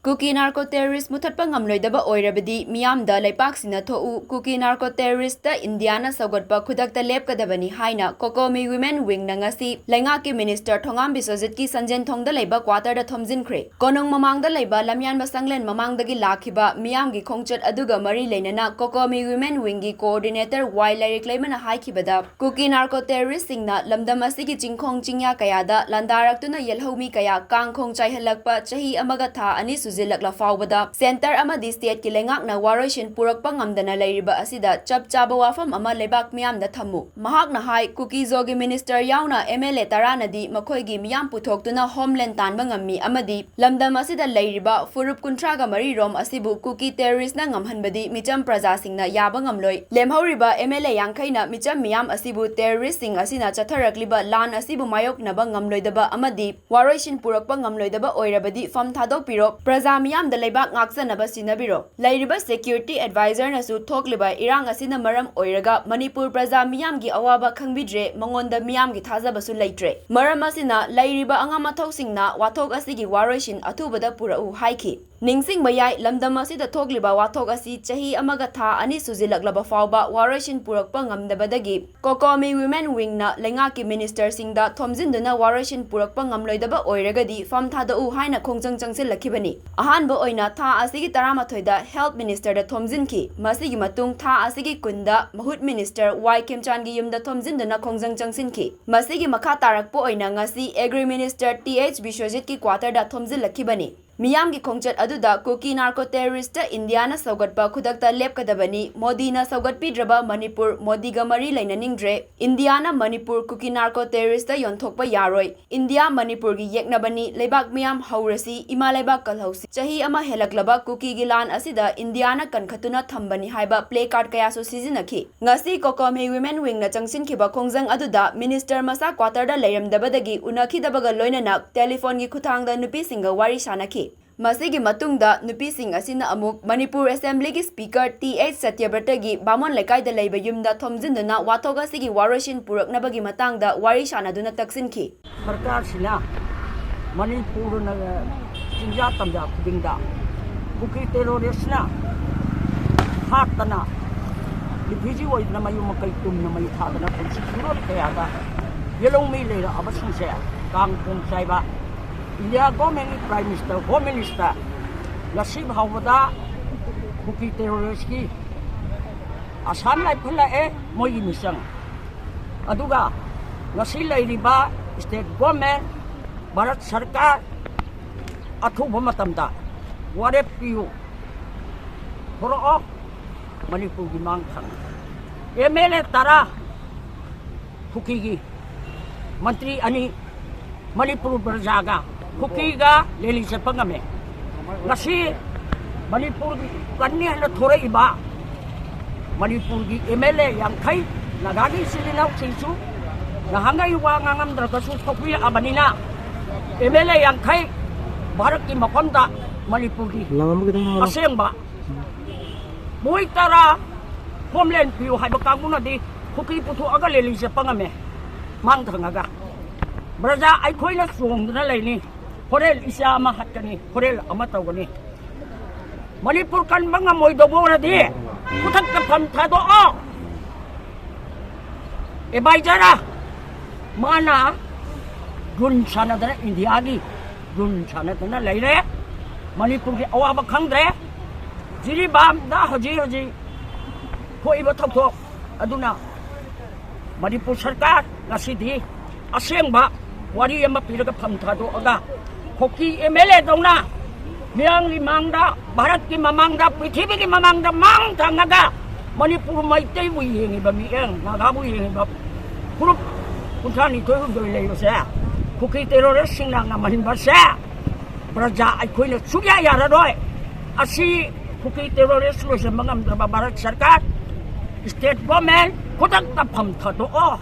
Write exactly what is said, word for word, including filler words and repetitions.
ꯀꯨꯀꯤ narco terrorist ꯃꯨꯊꯠꯄ ꯉꯝꯂꯣꯏꯗꯕ ꯑꯣꯏꯔꯕꯗꯤ ꯃꯤꯌꯥꯝꯗ ꯂꯩꯄꯥꯛ ꯁꯤꯟꯅꯊꯣꯛꯎ, ꯀꯨꯀꯤ ꯅꯥꯔꯀꯣ ꯇꯦꯔꯣꯔꯤꯁꯇ ꯏꯟꯗꯤꯌꯥꯅ ꯁꯧꯒꯠꯄ ꯈꯨꯗꯛꯇ ꯂꯦꯞꯀꯗꯕꯅꯤ ꯍꯥꯏꯅ ꯀꯣꯀꯣꯃꯤ ꯋꯤꯃꯦꯟ ꯋꯤꯡꯅ ꯉꯁꯤ ꯂꯩꯉꯥꯛꯀꯤ ꯃꯤꯅꯤꯁꯇꯔ ꯊꯣꯉꯥꯝ ꯕꯤꯁ꯭ꯋꯖꯤꯠꯀꯤ ꯁꯟꯖꯦꯟ ꯊꯣꯡꯗ ꯂꯩꯕ ꯀ꯭ꯋꯥꯇꯔꯗ ꯊꯣꯝꯖꯤꯟꯈ꯭ꯔꯦ꯫ ꯀꯣꯅꯨꯡ ꯃꯃꯥꯡꯗ ꯂꯩꯕ ꯂꯝꯌꯥꯟꯕ ꯁꯪꯂꯦꯟ ꯃꯃꯥꯡꯗꯒꯤ ꯂꯥꯛꯈꯤꯕ ꯃꯤꯌꯥꯝꯒꯤ ꯈꯣꯡꯆꯠ ꯑꯗꯨꯒ ꯃꯔꯤ ꯂꯩꯅꯅ ꯀꯣꯀꯣꯃꯤ ꯋꯤꯃꯦꯟ ꯋꯤꯡꯒꯤ ꯀꯣꯑꯣꯔꯗꯤꯅꯦꯇꯔ ꯋꯥꯏ ꯂꯥꯏꯔꯤꯛꯂꯩꯃꯅ ꯍꯥꯏꯈꯤꯕꯗ, ꯀꯨꯀꯤ ꯅꯥꯔꯀꯣ ꯇꯦꯔꯣꯔꯤꯁꯁꯤꯡꯅ ꯂꯝꯗꯝ ꯑꯁꯤꯒꯤ ꯆꯤꯡꯈꯣꯡ ꯆꯤꯡꯌꯥ ꯀꯌꯥꯗ ꯂꯥꯟꯗꯥꯔꯛꯇꯨꯅ ꯌꯦꯜꯍꯧꯃꯤ ꯀꯌꯥ ꯀꯥꯡ ꯈꯣꯡ ꯆꯥꯏꯍꯜꯂꯛꯄ ꯆꯍꯤ ꯑꯃꯒ ꯊꯥ ꯑꯅꯤ ꯁꯨꯖꯤꯜꯂꯛꯂ ꯐꯥꯎꯕꯗ ꯁꯦꯟꯇꯔ ꯑꯃꯗꯤ ꯁ꯭ꯇꯦꯠꯀꯤ ꯂꯩꯉꯥꯛꯅ ꯋꯥꯔꯣꯏꯁꯤꯟ ꯄꯨꯔꯛꯄ ꯉꯝꯗꯅ ꯂꯩꯔꯤꯕ ꯑꯁꯤꯗ ꯆꯞ ꯆꯥꯕ ꯋꯥꯐꯝ ꯑꯃ ꯂꯩꯕꯥꯛ ꯃꯤꯌꯥꯝꯗ ꯊꯝꯃꯨ꯫ ꯃꯍꯥꯛꯅ ꯍꯥꯏ, ꯀꯨꯀꯤꯖꯣꯒꯤ ꯃꯤꯅꯤꯁꯇꯔ ꯌꯥꯎꯅ ꯑꯦꯝ ꯑꯦꯜ ꯑꯦ ꯇꯔꯥꯅꯗꯤ ꯃꯈꯣꯏꯒꯤ ꯃꯤꯌꯥꯝ ꯄꯨꯊꯣꯛꯇꯨꯅ ꯍꯣꯝꯂꯦꯟ ꯇꯥꯟꯕ ꯉꯝꯃꯤ ꯑꯃꯗꯤ ꯂꯝꯗꯝ ꯑꯁꯤꯗ ꯂꯩꯔꯤꯕ ꯐꯨꯔꯨꯞ ꯀꯨꯟꯊ꯭ꯔꯥꯒ ꯃꯔꯤ ꯔꯣꯝ ꯑꯁꯤꯕꯨ ꯀꯨꯀꯤ ꯇꯦꯔꯣꯔꯤꯁꯅ ꯉꯝꯍꯟꯕꯗꯤ ꯃꯤꯆꯝ ꯄ꯭ꯔꯖꯥꯁꯤꯡꯅ ꯌꯥꯕ ꯉꯝꯂꯣꯏ꯫ ꯂꯦꯝꯍꯧꯔꯤꯕ ꯑꯦꯝ ꯑꯦꯜ ꯑꯦ ꯌꯥꯡꯈꯩꯅ ꯃꯤꯆꯝ ꯃꯤꯌꯥꯝ ꯑꯁꯤꯕꯨ ꯇꯦꯔꯣꯔꯤꯁꯁꯤꯡ ꯑꯁꯤꯅ ꯆꯠꯊꯔꯛꯂꯤꯕ ꯂꯥꯟ ꯑꯁꯤꯕꯨ ꯃꯥꯌꯣꯛꯅꯕ ꯉꯝꯂꯣꯏꯗꯕ ꯑꯃꯗꯤ ꯋꯥꯔꯣꯏꯁꯤꯟ ꯄꯨꯔꯛꯄ ꯉꯝꯂꯣꯏꯗꯕ ꯑꯣꯏꯔꯕꯗꯤ ꯐꯝ ꯊꯥꯗꯣꯛꯄꯤꯔꯣ, ꯄ꯭ꯔꯖꯥ ꯃꯤꯌꯥꯝꯗ ꯂꯩꯕꯥꯛ ꯉꯥꯛꯆꯅꯕ ꯁꯤꯟꯅꯕꯤꯔꯣ꯫ ꯂꯩꯔꯤꯕ ꯁꯦꯀ꯭ꯌꯨꯔꯤꯇꯤ ꯑꯦꯗꯚꯥꯏꯖꯔꯅꯁꯨ ꯊꯣꯛꯂꯤꯕ ꯏꯔꯥꯡ ꯑꯁꯤꯅ ꯃꯔꯝ ꯑꯣꯏꯔꯒ ꯃꯅꯤꯄꯨꯔ ꯄ꯭ꯔꯖꯥ ꯃꯤꯌꯥꯝꯒꯤ ꯑꯋꯥꯕ ꯈꯪꯕꯤꯗ꯭ꯔꯦ, ꯃꯉꯣꯟꯗ ꯃꯤꯌꯥꯝꯒꯤ ꯊꯥꯖꯕꯁꯨ ꯂꯩꯇ꯭ꯔꯦ꯫ ꯃꯔꯝ ꯑꯁꯤꯅ ꯂꯩꯔꯤꯕ ꯑꯉꯝ ꯑꯊꯧꯁꯤꯡꯅ ꯋꯥꯊꯣꯛ ꯑꯁꯤꯒꯤ ꯋꯥꯔꯣꯏꯁꯤꯟ ꯑꯊꯨꯕꯗ ꯄꯨꯔꯛꯎ ꯍꯥꯏꯈꯤ꯫ ꯅꯤꯡꯁꯤꯡꯕ ꯌꯥꯏ, ꯂꯝꯗꯝ ꯑꯁꯤꯗ ꯊꯣꯛꯂꯤꯕ ꯋꯥꯊꯣꯛ ꯑꯁꯤ ꯆꯍꯤ ꯑꯃꯒ ꯊꯥ ꯑꯅꯤ ꯁꯨꯖꯤꯜꯂꯛꯂꯕ ꯐꯥꯎꯕ ꯋꯥꯔꯣꯏꯁꯤꯟ ꯄꯨꯔꯛꯄ ꯉꯝꯗꯕꯗꯒꯤ ꯀꯣꯀꯣꯃꯤ ꯋꯤꯃꯦꯟ ꯋꯤꯡꯅ ꯂꯩꯉꯥꯛꯀꯤ ꯃꯤꯅꯤꯁꯇꯔꯁꯤꯡꯗ ꯊꯣꯝꯖꯤꯟꯗꯨꯅ ꯋꯥꯔꯣꯏꯁꯤꯟ ꯄꯨꯔꯛꯄ ꯉꯝꯂꯣꯏꯗꯕ ꯑꯣꯏꯔꯒꯗꯤ ꯐꯝ ꯊꯥꯗꯣꯛꯎ ꯍꯥꯏꯅ ꯈꯣꯡꯖꯪ ꯆꯪꯁꯤꯜꯂꯛꯈꯤꯕꯅꯤ꯫ ꯑꯍꯥꯟꯕ ꯑꯣꯏꯅ ꯊꯥ ꯑꯁꯤꯒꯤ ꯇꯔꯥꯃꯥꯊꯣꯏꯗ ꯍꯦꯜꯊ ꯃꯤꯅꯤꯁꯇꯔꯗ ꯊꯣꯝꯖꯤꯟꯈꯤ꯫ ꯃꯁꯤꯒꯤ ꯃꯇꯨꯡ ꯊꯥ ꯑꯁꯤꯒꯤ ꯀꯨꯟꯗ ꯃꯍꯨꯠ ꯃꯤꯅꯤꯁꯇꯔ ꯋꯥꯏ ꯈꯦꯝꯆꯥꯟꯒꯤ ꯌꯨꯝꯗ ꯊꯣꯝꯖꯤꯟꯗꯨꯅ ꯈꯣꯡꯖꯪ ꯆꯪꯁꯤꯟꯈꯤ꯫ ꯃꯁꯤꯒꯤ ꯃꯈꯥ ꯇꯥꯔꯛꯄ ꯑꯣꯏꯅ ꯉꯁꯤ ꯑꯦꯒ꯭ꯔꯤ ꯃꯤꯅꯤꯁꯇꯔ ꯇꯤ ꯑꯩꯆ ꯕꯤꯁ꯭ꯋꯖꯤꯠꯀꯤ ꯀ꯭ꯋꯥꯇꯔꯗ ꯊꯣꯝꯖꯤꯜꯂꯛꯈꯤꯕꯅꯤ꯫ ꯃꯤꯌꯥꯝꯒꯤ ꯈꯣꯡꯆꯠ ꯑꯗꯨꯗ ꯀꯨꯀꯤ ꯅꯥꯔꯀꯣ ꯇꯦꯔꯣꯔꯤꯁꯇ ꯏꯟꯗꯤꯌꯥꯅ ꯁꯧꯒꯠꯄ ꯈꯨꯗꯛꯇ ꯂꯦꯞꯀꯗꯕꯅꯤ, ꯃꯣꯗꯤꯅ ꯁꯧꯒꯠꯄꯤꯗ꯭ꯔꯕ ꯃꯅꯤꯄꯨꯔ ꯃꯣꯗꯤꯒ ꯃꯔꯤ ꯂꯩꯅꯅꯤꯡꯗ꯭ꯔꯦ, ꯏꯟꯗꯤꯌꯥꯅ ꯃꯅꯤꯄꯨꯔ ꯀꯨꯀꯤ ꯅꯥꯔꯀꯣ ꯇꯦꯔꯣꯔꯤꯁꯇ ꯌꯣꯟꯊꯣꯛꯄ ꯌꯥꯔꯣꯏ, ꯏꯟꯗꯤꯌꯥ ꯃꯅꯤꯄꯨꯔꯒꯤ ꯌꯦꯛꯅꯕꯅꯤ, ꯂꯩꯕꯥꯛ ꯃꯤꯌꯥꯝ ꯍꯧꯔꯁꯤ, ꯏꯃꯥ ꯂꯩꯕꯥꯛ ꯀꯜꯍꯧꯁꯤ꯫ ꯆꯍꯤ ꯑꯃ ꯍꯦꯜꯂꯛꯂꯕ ꯀꯨꯀꯤꯒꯤ ꯂꯥꯟ ꯑꯁꯤꯗ ꯏꯟꯗꯤꯌꯥꯅ ꯀꯟꯈꯠꯇꯨꯅ ꯊꯝꯕꯅꯤ ꯍꯥꯏꯕ ꯄ꯭ꯂꯦ ꯀꯥꯔꯗ ꯀꯌꯥꯁꯨ ꯁꯤꯖꯤꯟꯅꯈꯤ꯫ ꯉꯁꯤ ꯀꯣꯀꯣꯃꯤ ꯋꯤꯃꯦꯟ ꯋꯤꯡꯅ ꯆꯪꯁꯤꯟꯈꯤꯕ ꯈꯣꯡꯖꯪ ꯑꯗꯨꯗ ꯃꯤꯅꯤꯁꯇꯔ ꯃꯁꯥ ꯀ꯭ꯋꯥꯇꯔꯗ ꯂꯩꯔꯝꯗꯕꯗꯒꯤ ꯎꯅꯈꯤꯗꯕꯒ ꯂꯣꯏꯅꯅ ꯇꯦꯂꯤꯐꯣꯟꯒꯤ ꯈꯨꯠꯊꯥꯡꯗ ꯅꯨꯄꯤꯁꯤꯡꯒ ꯋꯥꯔꯤ ꯁꯥꯅꯈꯤ꯫ ꯃꯁꯤꯒꯤ ꯃꯇꯨꯡꯗ ꯅꯨꯄꯤꯁꯤꯡ ꯑꯁꯤꯅ ꯑꯃꯨꯛ ꯃꯅꯤꯄꯨꯔ ꯑꯦꯁꯦꯝꯕ꯭ꯂꯤꯒꯤ ꯁ꯭ꯄꯤꯀꯔ ꯇꯤ ꯑꯩꯆ ꯁꯇ꯭ꯌꯕ꯭ꯔꯇꯒꯤ ꯕꯥꯃꯣꯟ ꯂꯩꯀꯥꯏꯗ ꯂꯩꯕ ꯌꯨꯝꯗ ꯊꯣꯝꯖꯤꯟꯗꯨꯅ ꯋꯥꯊꯣꯛ ꯑꯁꯤꯒꯤ ꯋꯥꯔꯣꯏꯁꯤꯟ ꯄꯨꯔꯛꯅꯕꯒꯤ ꯃꯇꯥꯡꯗ ꯋꯥꯔꯤ ꯁꯥꯅꯗꯨꯅ ꯇꯛꯁꯤꯟꯈꯤ꯫ ꯁꯔꯀꯥꯔꯁꯤꯅ ꯃꯅꯤꯄꯨꯔꯅ ꯆꯤꯡꯖꯥ ꯇꯝꯖꯥ ꯈꯨꯗꯤꯡꯗ ꯀꯨꯀꯤ ꯇꯦꯔꯣꯔꯤꯁꯅ ꯍꯥꯠꯇꯅ, ꯔꯤꯐ꯭ꯌꯨꯖꯤ ꯑꯣꯏꯗꯅ ꯃꯌꯨꯝ ꯃꯀꯩ ꯇꯨꯝꯅ ꯃꯩ ꯊꯥꯗꯅ ꯄꯨꯟꯁꯤ ꯐꯤꯕꯝ ꯀꯌꯥꯗ ꯌꯦꯜꯍꯧꯃꯤ ꯂꯩꯔꯛꯑꯕꯁꯤꯡꯁꯦ ꯀꯥꯡ ꯈꯣꯡ ꯆꯥꯏꯕ, ꯏꯟꯗꯤꯌꯥ ꯒꯣꯔꯃꯦꯟꯒꯤ ꯄ꯭ꯔꯥꯏꯝ ꯃꯤꯅꯤꯁꯇꯔ, ꯍꯣꯝ ꯃꯤꯅꯤꯁꯇꯔ ꯉꯁꯤ ꯐꯥꯎꯕꯗ ꯀꯨꯀꯤ ꯇꯦꯔꯣꯔꯤꯁꯀꯤ ꯑꯁꯥꯝ ꯂꯥꯏꯐꯜ ꯂꯥꯛꯑꯦ, ꯃꯣꯏꯒꯤ ꯃꯤꯆꯪ꯫ ꯑꯗꯨꯒ ꯉꯁꯤ ꯂꯩꯔꯤꯕ ꯁ꯭ꯇꯦꯠ ꯒꯣꯔꯃꯦꯟ, ꯚꯥꯔꯠ ꯁꯔꯀꯥꯔ, ꯑꯊꯨꯕ ꯃꯇꯝꯗ ꯋꯥꯔꯦꯞ ꯄꯤꯌꯨ, ꯊꯣꯔꯛꯑꯣ, ꯃꯅꯤꯄꯨꯔꯒꯤ ꯃꯥꯡ ꯊꯥꯡꯅ꯫ ꯑꯦꯝ ꯑꯦꯜ ꯑꯦ ꯇꯔꯥ ꯀꯨꯀꯤꯒꯤ, ꯃꯟꯇ꯭ꯔꯤ ꯑꯅꯤ, ꯃꯅꯤꯄꯨꯔ ꯄ꯭ꯔꯖꯥꯒ ꯀꯨꯀꯤꯒ ꯂꯦꯂꯤ ꯆꯠꯄ ꯉꯝꯃꯦ꯫ ꯉꯁꯤ ꯃꯅꯤꯄꯨꯔꯒꯤ ꯀꯟꯅꯤ ꯍꯥꯏꯅ ꯊꯣꯔꯛꯏꯕ ꯃꯅꯤꯄꯨꯔꯒꯤ ꯑꯦꯝ ꯑꯦꯜ ꯑꯦ ꯌꯥꯡꯈꯩ, ꯅꯥꯒꯥꯒꯤ ꯏꯆꯤꯜ ꯏꯅꯥꯎꯁꯤꯡꯁꯨ ꯅꯍꯥꯟꯈꯩ ꯋꯥ ꯉꯥꯡꯉꯝꯗ꯭ꯔꯒꯁꯨ ꯊꯣꯛꯄꯤꯔꯛꯑꯕꯅꯤꯅ, ꯑꯦꯝ ꯑꯦꯜ ꯑꯦ ꯌꯥꯡꯈꯩ ꯚꯥꯔꯠꯀꯤ ꯃꯐꯝꯗ ꯃꯅꯤꯄꯨꯔꯒꯤ ꯂꯪ ꯑꯃ ꯈꯤꯇꯪ ꯍꯥꯞꯄꯣ꯫ ꯑꯁꯦꯡꯕ ꯃꯣꯏ ꯇꯔꯥ ꯍꯣꯝꯂꯦꯟ ꯄꯤꯌꯨ ꯍꯥꯏꯕ ꯀꯥꯡꯕꯨꯅꯗꯤ ꯀꯨꯀꯤ ꯄꯨꯊꯣꯛꯑꯒ ꯂꯦꯂꯤ ꯆꯠꯄ ꯉꯝꯃꯦ, ꯃꯥꯡ ꯊꯪꯉꯒ꯫ ꯕ꯭ꯔꯖꯥ ꯑꯩꯈꯣꯏꯅ ꯆꯣꯡꯗꯨꯅ ꯂꯩꯅꯤ꯫ ꯍꯣꯔꯦꯟ ꯏꯆꯥ ꯑꯃ ꯍꯥꯠꯀꯅꯤ, ꯍꯣꯔꯦꯟ ꯑꯃ ꯇꯧꯒꯅꯤ꯫ ꯃꯅꯤꯄꯨꯔ ꯀꯟꯕ ꯉꯝꯃꯣꯏꯗꯧꯕ ꯑꯣꯏꯔꯗꯤ ꯈꯨꯗꯛꯇ ꯐꯝ ꯊꯥꯗꯣꯛꯑꯣ꯫ ꯑꯦꯗꯚꯥꯏꯖꯔ ꯃꯥꯅ ꯒꯨꯟ ꯁꯥꯟꯅꯗꯅ, ꯏꯟꯗꯤꯌꯥꯒꯤ ꯒꯨꯟ ꯁꯥꯟꯅꯗꯅ ꯂꯩꯔꯦ꯫ ꯃꯅꯤꯄꯨꯔꯒꯤ ꯑꯋꯥꯕ ꯈꯪꯗ꯭ꯔꯦ꯫ ꯖꯤꯔꯤꯕꯥꯝꯗ ꯍꯧꯖꯤꯛ ꯍꯧꯖꯤꯛ ꯊꯣꯛꯏꯕ ꯊꯧꯗꯣꯛ ꯑꯗꯨꯅ ꯃꯅꯤꯄꯨꯔ ꯁꯔꯀꯥꯔ ꯉꯁꯤꯗꯤ ꯑꯁꯦꯡꯕ ꯋꯥꯔꯤ ꯑꯃ ꯄꯤꯔꯒ ꯐꯝ ꯊꯥꯗꯣꯛꯑꯒ ꯀꯨꯀꯤ ꯑꯦꯝ ꯑꯦꯜ ꯑꯦ ꯗꯧꯅ ꯃꯤꯌꯥꯝꯒꯤ ꯃꯥꯡꯗ, ꯚꯥꯔꯠꯀꯤ ꯃꯃꯥꯡꯗ, ꯄ꯭ꯔꯤꯊꯤꯕꯤꯒꯤ ꯃꯃꯥꯡꯗ ꯃꯥꯡ ꯊꯪꯉꯒ ꯃꯅꯤꯄꯨꯔ ꯃꯩꯇꯩꯕꯨ ꯌꯦꯡꯉꯤꯕ ꯃꯤꯠꯌꯦꯡ, ꯅꯥꯒꯥꯕꯨ ꯌꯦꯡꯉꯤꯕ ꯐꯨꯔꯨꯞ ꯀꯨꯟꯊ꯭ꯔꯥ ꯅꯤꯊꯣꯏ ꯍꯨꯝꯗꯣꯏ ꯂꯩꯕꯁꯦ ꯀꯨꯀꯤ ꯇꯦꯔꯣꯔꯤꯁꯁꯤꯡꯅ ꯉꯝꯍꯟꯕꯁꯦ ꯄ꯭ꯔꯖꯥ ꯑꯩꯈꯣꯏꯅ ꯁꯨꯛꯌꯥ ꯌꯥꯔꯔꯣꯏ꯫ ꯑꯁꯤ ꯀꯨꯀꯤ ꯇꯦꯔꯣꯔꯤꯁ ꯂꯣꯏꯁꯤꯟꯕ ꯉꯝꯗ꯭ꯔꯕ ꯚꯥꯔꯠ ꯁꯔꯀꯥꯔ, ꯁ꯭ꯇꯦꯠ ꯒꯣꯔꯃꯦꯟ ꯈꯨꯗꯛꯇ ꯐꯝ ꯊꯥꯗꯣꯛꯑꯣ꯫